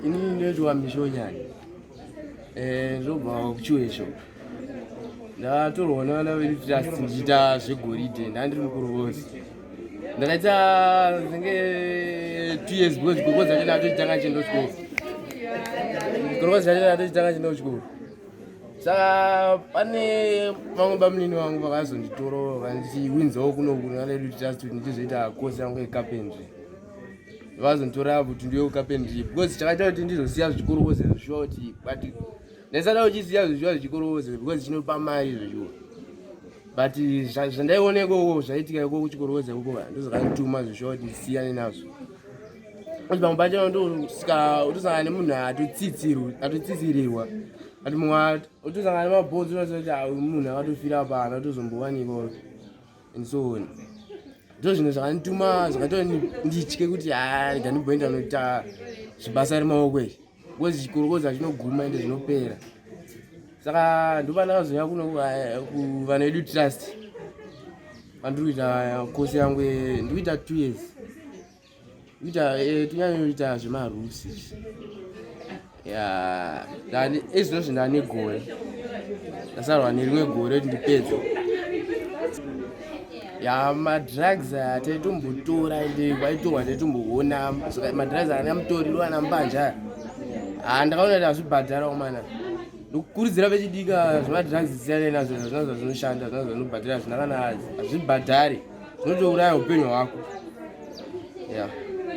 Inini ndinoitwa Mishonyani. Eh, ndinobva kuChiwesho. Ndatorwa nevana vedu trust ndichiita zvegoridhe, ndandiri mukorokozi. Ndakaita zvinge 2 years because korokozi yacho ndatochitanga chienda kuchikoro. Korokozi yacho ndatochitanga chienda kuchikoro. Saka pane vamwe bamunini vangu vakazonditora vakandiwinzawo kuno kuna vedu trust kuti ndichizoita kosi yangu yecarpentry. Vazonditora kuti ndiwe carpentry because chakaita kuti ndizosiya zvichikorokoza zvishuwa kuti but ndaisada kuchisiya zvishuwa zvichikorokoza because chinopa mari zvishuwa but zvandaiona ikoko zvaitika ikoko kuchikorokoza ikoko ndozvakandituma zvishuwa kuti ndisiyane nazvo. Kuti pamwe pacho ndosika utosangana nemunhu atotsitsirirwa ati mumwe utosangana nemabhonzo unoziva kuti ah, uyu munhu akatofira pano atozombowanikwa and so on. Ndo zvinhu zvakandituma zvakaita nditye kuti haa rega ndimboenda noita zvibasa remaoko izvi because chikorokoza chinoguma ende zvinopera. Saka ndopandakazouya kuno kuvana vedu trust pandiri kuita kosi yangu ndikuita 2 years kuita tinyanyoita zvemaroofs izvi. Ya izvozvi ndane gore ndasarwa nerimwe gore kuti ndipedze. Ya madrugs aya taitombotora ende kwaitorwa taitomboona madrugs ana mutoriro ana mbanje aya. Ah, ndakaona kuti hazvibhadhara komana. Ndikukurudzira vechidika zvemadrugs siyanai nazvo hazvina zvazvinoshanda hazvina zvavinobhadhara hazvina kana hazvibhadhari zvinotouraya upenyu hwako. Yeah.